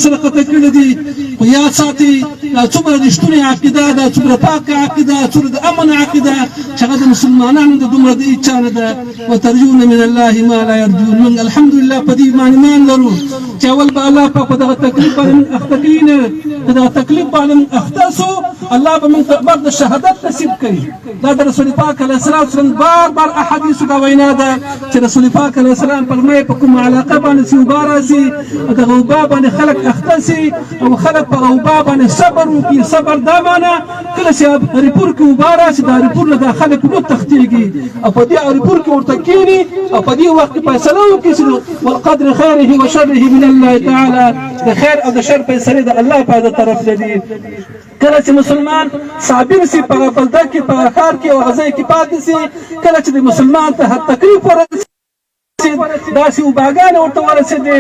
سره قطع کړی دي. خو یاد ساتي، دا څومره رښتونې عقیده، دا څومره پاکه عقیده، څومره د امن عقیده چې هغه د مسلمانانو د دومره د هیچا نه ده. وترجون من الله ما لا يرجون. موږ الحمدلله په دې باندې ایمان لرو چې اول به الله پاک په دغه تکلیف باندې موږ اخته کوي نه، که دغه تکلیف باندې موږ اخته سو، الله به موږ ته مرګ د شهادت نصیب کوي. دا د رسول پاک علیه السلام بار بار احادیثو دا وینا ده چې رسول پاک علیه السلام فرمایي، په کومه علاقه باندې چې وبا راسي، دغه وبا باندې خلک اخته سي او خلک په وبا باندې صبر وکړي. صبر دا معنا، کله چې هریپور کې وبا راسي، د هریپور نه دا خلک نو تښتېږي او په دې هریپور کې ورته کښېني او په دې وخت کې فیصله وکړي چې والقدر خیره و شره من الله تعالی، د خیر او د شر فیصلې د الله پاک د طرف نه دي. کله چې مسلمان صابر سي، په بلده کې، په ښار کې او هغه ځای کې پاتې سي، کله چې د مسلمان ته هر تکلیف ورسېد، داسې وباګانې ورته ورسېدې،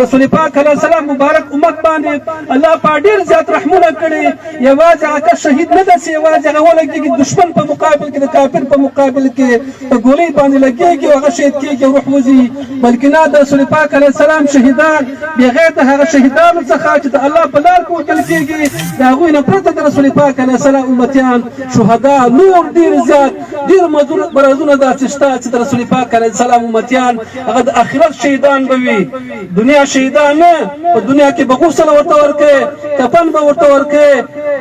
رسول پاک علیه السلام مبارک امت باندې الله پاک ډیر زیات رحمونه کړي. یوازې هغه شهید نه ده چې یوازې هغه ولګېږي دشمن په مقابل کې، د کافر په مقابل کې په ګولۍ باندې لګېږي او هغه شهید کېږي او روح وځي، بلکې نه، د رسول پاک علیه السلام شهیدان بغیر د هغه شهیدانو څخه چې د الله په لار کې وژل کېږي، د هغوی نه پرته د رسول پاک علیه السلام امتیان شهدا نور ډیر زیات ډیر مرضونه داسې شته چې د رسول پاک علیه السلام امتیان هغه د آخرت شهیدان به وي، دنیا شهیدان نه. په دنیا کې به غسل ورته ورکې، کفن به ورته ورکې،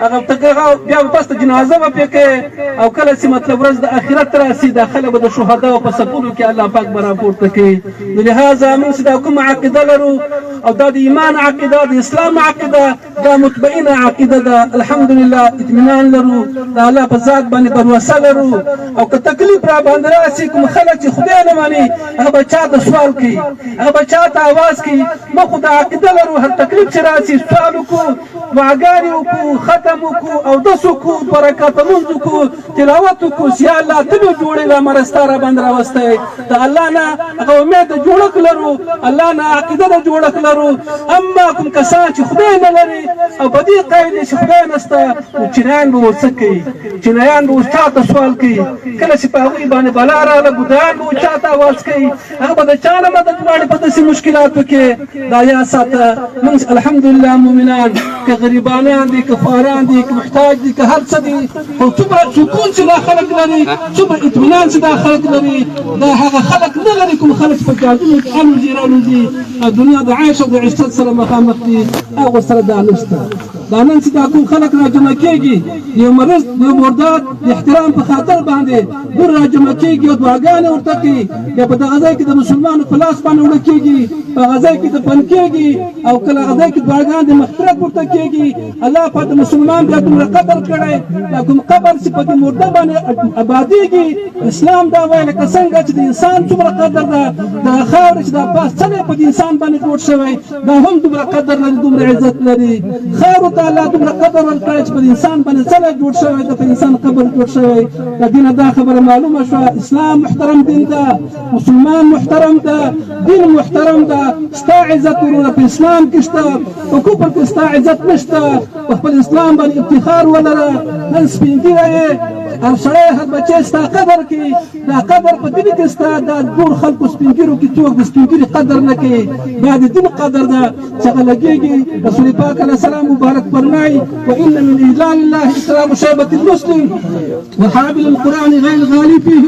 هغه بیا به پس جنازه به پرې کوې او کله چې مطلب ورځ د آخرت راسي، دا خلک به د شهداو په صفونو کې الله پاک به راپورته کوي. نو لهذا موږ چې دا کومه عقیده لرو او دا د ایمان عقیده، د اسلام عقیده، دا مطمئنه عقیده ده. الحمدلله اطمینان لرو، د الله په ذات باندې باور لرو او که تکلیف را باندې راسي، کوم خلک چې خدای نه مانی، هغه به چا ته سوال کوي؟ هغه به چا ته اواز کوي؟ موږ خو دا عقیده لرو، هر تکلیف چې راسي، سوال وکړو، دعاګانې وکړو، ختم وکړو، اودس وکړو، دوه رکعته لمونځ وکړو، تلاوت وکړو چې یا الله ته مې جوړې، دا مرض ستا را باندې راوستی. د الله نه هغه امید د جوړښت لرو، الله نه عقیده د جوړښت لرو. اما کوم کسان چې خدای نه لري او په دې قید چې خدای نشته، نو چینایان به ورڅه کوي؟ چینایان به اوس چا ته سوال کوي؟ کله چې په هغوی باندې بلا راغله، بودایان به چا ته اواز کوي؟ هغه به د چا نه مدد غواړي په داسې مشکلاتو کې؟ دا یاد ساته، موږ الحمدلله مؤمنان که غریبانان دي، که خواران دي، که محتاج دي، که هر څه دي، خو څومره سکون چې دا خلک لري، څومره اطمینان چې دا خلک لري، دا هغه خلک نه لري کوم خلک چې په جهازونو کې الوزي رالوزي او دنیا د عیش او د عشرت سره مخامخ دي، هغو سره دا نشته. دا نن چې دا کوم خلک راجمع کېږي، د یو مرض، د یو مرداد د احترام په خاطر باندې ګور راجمع کېږي او دعاګانې ورته کوي، بیا په دغه ځای کې د مسلمانو په لاس باندې وړل کېږي، په هغه ځای کې دفن کېږي او کله هغه ځای کې دعاګانې د مغفرت ورته کېږي. الله پاک د مسلمان بیا دومره قدر کړی، دا کوم قبر چې په دې مرده باندې آبادېږي، اسلام دا وایي لکه څنګه چې د انسان څومره قدر ده، دغه خاورې چې دا پاس څلی په دې انسان باندې جوړ شوی، دا هم دومره قدر لري، دومره عزت لري. خاورو ته الله دومره قدر ورکړی چې په انسان باندې څلی جوړ شوی ده، په انسان قبر جوړ شوی. د دینه دا خبره معلومه شوه، اسلام محترم دین ده، مسلمان محترم ده، دین محترم ده. ستا عزت وروره په اسلام کې شته، په کفر کې ستا عزت نشته. په خپل اسلام باندې افتخار ولره. نن سپین ږیری یې، هر سړی، هر بچی ستا قدر کوي، دا قدر په دین کې ستا. دا نور خلکو سپین ږیرو کې څوک د سپین ږیري قدر نه کوي، دا د دین قدر ده چې هغه لګېږي. رسول پاک علیه السلام مبارک فرمایي، وان من اجلال الله اکرام شیبة المسلم وحامل القرآن غیر الغالي فيه.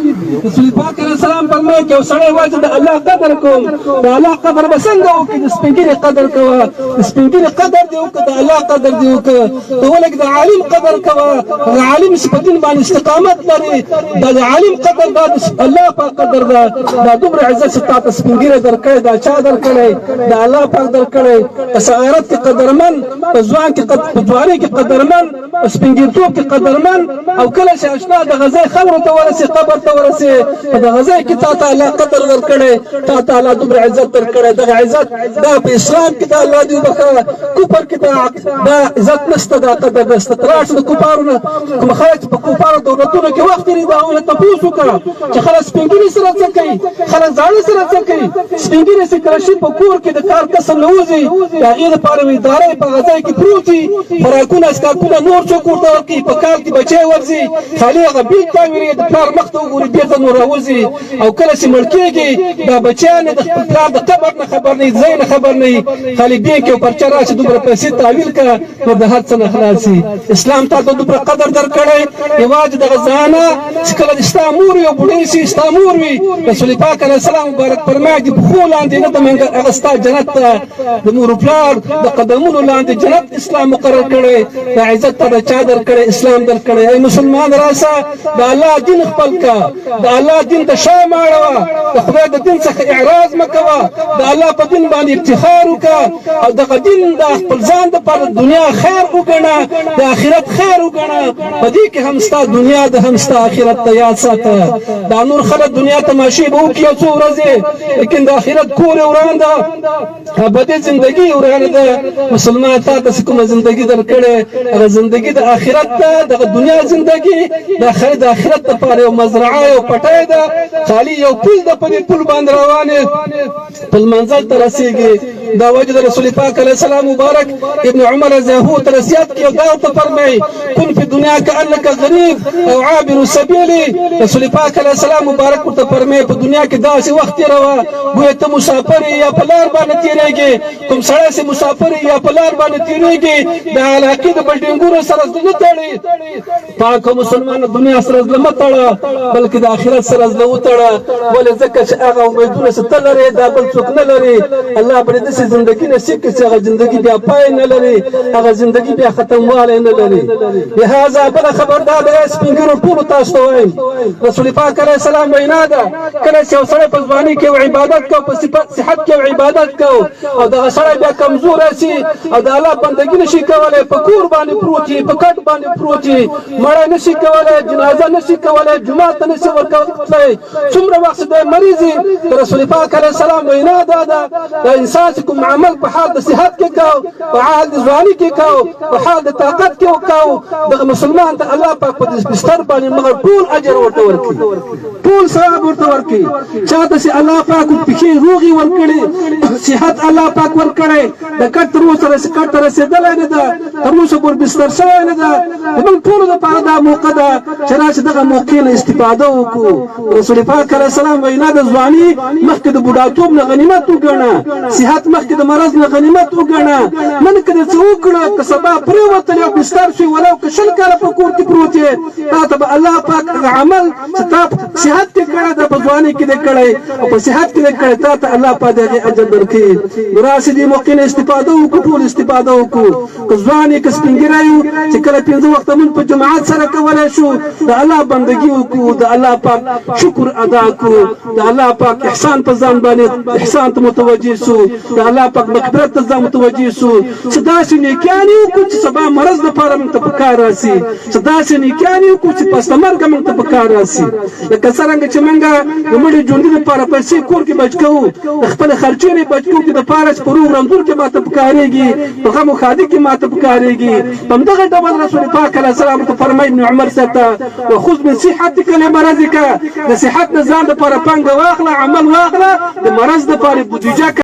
رسول پاک علیه السلام فرمایي چې یو سړی وایي چې د الله قدر کوم، د الله قدر به څنګه وکړي؟ د سپین ږیري قدر کوه، د سپین ږیري قدر دې وکړه، د الله قدر دې وکړه. ته ولګ د عالم قدر کوه، هغه عالم چې په دین باندې استقامت لري، دا د عالم قدر، دا د الله پاک قدر ده. دا دومره عزت چې تا ته سپین ږیری درکړی، دا چا درکړی؟ دا الله پاک درکړی. په صغارت کې قدرمن، په ځوان کې په ځوانۍ کې قدرمن، په سپین ږیرتوب کې قدرمن، او کله چې اشنا د غزې خاورو ته ورسې، قبر ته ورسې، په دغه ځای کې تا ته الله قدر درکړی، تا ته الله دومره عزت درکړی. دغه عزت دا په اسلام کې دا الله دې وبخښه، کفر کې دا عزت نشته، دا قدر نشته. ته لاړ شه د کفارو نه، کوم خلک چې په کفارو دولتونو کې وخت تېروي، د هغوی نه تپوس وکړه چې خلک سپین ږیري سره څه کوي، خلک زاړه سره څه کوي. سپین ږیري چې کله شي په کور کې د کار کسب نه وځي، د هغې دپاره یوه اداره یې په هغه ځای کې پروت وي، خوراکونه څښاکونه نور څوک ورته ورکوي، په کال کې بچی ورځي، خالي هغه بیل تاویري د پلار مخ ته وګوري، بېرته نور راوځي. او کله چې مړ کېږي دا بچیان یې د خپل پلار د قبر نه خبر نه وي، ځای نه خبر نه وي، خالي بانک یو پرچه راشي دومره پیسې تحویل کړه نور د هر څه نه خلاص سي. اسلام تا ته دومره قدر درکړی، یوازې دغه ځانه چې کله دې ستا مور یو بوډۍ سي، ستا مور وي، رسول پاک علیه السلام مبارک فرمایي د پښو لاندې نه د منګر هغه ستا جنت ته د مور پلار د قدمونو لاندې جنت اسلام مقرر کړی. دا عزت ته د چا درکړی؟ اسلام درکړی. ای مسلمان راسه، د الله دین خپل کا، د الله دین ته شا مه اړوه، د خدای د دین څخه اعراض مه کوه، د الله په دین باندې افتخار وکړه او دغه دین د خپل ځان دپاره د دنیا خیر وګڼه، د آخرت خیر وګڼه. په دې کې هم ستا دنیا ده، هم ستا آخرت ته یاد ساته. دا نور خلک دنیا تماشې به وکړي یو څو ورځې، لیکن د آخرت کور یې وران ده، ابدي زندگی یې ورانه ده. مسلمان تا ته کومه زندگی درکړې هغه زندگی د آخرت ده، دغه دنیا زندگی د آخرت، د آخرت لپاره یو مزرعه یو پټی ده، خالي یو پل ده، په دې پل باندې روان یې خپل منزل ته رسیږي. دا وجه د رسول پاک علیه السلام مبارک ابن عمر رضی الله ته نصیحت کې دا ورته فرمایي کن فی دنیا کأنک غریب او عابر سبیل. رسول پاک علیه السلام مبارک ورته فرمایي په دنیا کې داسې وخت تېروه ګویا ته مسافر یا په لار باندې تېرېږې. کوم سړی چې مسافر یا په لار باندې تېرېږي د علاقې د بلډینګونو سره زړه نه تړي. پاک مسلمان دنیا سره زړه مه تړه، بلکې د آخرت سره زړه وتړه. ولې؟ ځکه چې هغه امیدونه چې ته لرې دا بل څوک نه لري. الله به دې داسې زندګي نصیب کړي چې هغه زندګي بیا پای نه لري، هغه زندګي بیا ختموالی نه لري. لهذا بله خبر دا ده سپین ږیرو ټولو تاسو ته وایم، رسول پاک علیه السلام وینا ده کله چې یو سړی په ځواني کې یو عبادت کو، په صحت کې یو عبادت کو او دغه سړی بیا کمزوری سي او د الله بندګي نشي کولی، په کور باندې پروت وي، په کټ باندې پروت وي، مړی نشي کولی، جنازه نشي کولی، جومات ته نشي ورکولی، څومره وخت چې دی مریض وي، د رسول پاک علیه السلام وینا دا ده د انسان چې کوم عمل په حال د صحت کې کو، په حال د ځواني کې کو، په حال د طاقت کې کو، دغه مسلمان ته الله پاک په بستر باندې مغه ټول اجر ورته ورکړي، ټول ثواب ورته ورکړي. چاته چې الله پاک پښې روغي ورکړي، صحت الله پاک ورکړي، د کټ تر اوسه کټ ته رسېدلی نه ده، تر اوسه پورې بستر شوی نه ده، زموږ ټولو لپاره دا موقع ده چې راشي دغه موقع نه استفاده وکړو. رسول پاک علیه السلام وینا د ځواني مخکې د بوډاتوب نه غنیمت وګڼه، صحت مخکې د مرض نه غنیمت وګڼه. نن که دې څه وکړه، که سبا پرېوتلې او بستر شوې، ولو که 20 کاله په کور کې پروت یې، تا ته به الله پاک هغه عمل چې تا په صحت کې کړی ده، په ځواني کې دې کړی او په صحت کې دې کړی، تا ته الله پاک د هغې اجر درکوي. نو راسئ دې موقع نه استفاده وکړو، ټول استفاده وکړو، که ځوان یې که سپین ږیری یو، چې کله 5 وخته مونږ په جماعت سره کولی شو د الله بندګي وکړو، د الله پاک شکر ادا کړو، د الله پاک احسان په ځان باندې احسان ته متوجه سو، د الله پاک مغفرت ته ځان متوجه سو، چې داسې نیکیانې وکړو چې سبا مرض لپاره موږ ته په کار راسي، چې داسې نیکیانې وکړو چې پس له مرګه موږ ته په کار راسي. لکه څرنګه چې موږ د مړي ژوندي لپاره پیسې کور کې بچ کوو، د خپلې خرچې نه بچ کوو، کې دپاره چې په روغ رنځور کې ماته پکارېږي، په غم او ښادي کې ماته پکارېږي. په همدغه ډول رسول پاک علیه السلام ورته فرمایي ابن عمر صاحب ته وخذ من صحتک لمرضک، د صحت نه ځان دپاره پانګه واخله، عمل واخله، د مرض دپاره بودیجه.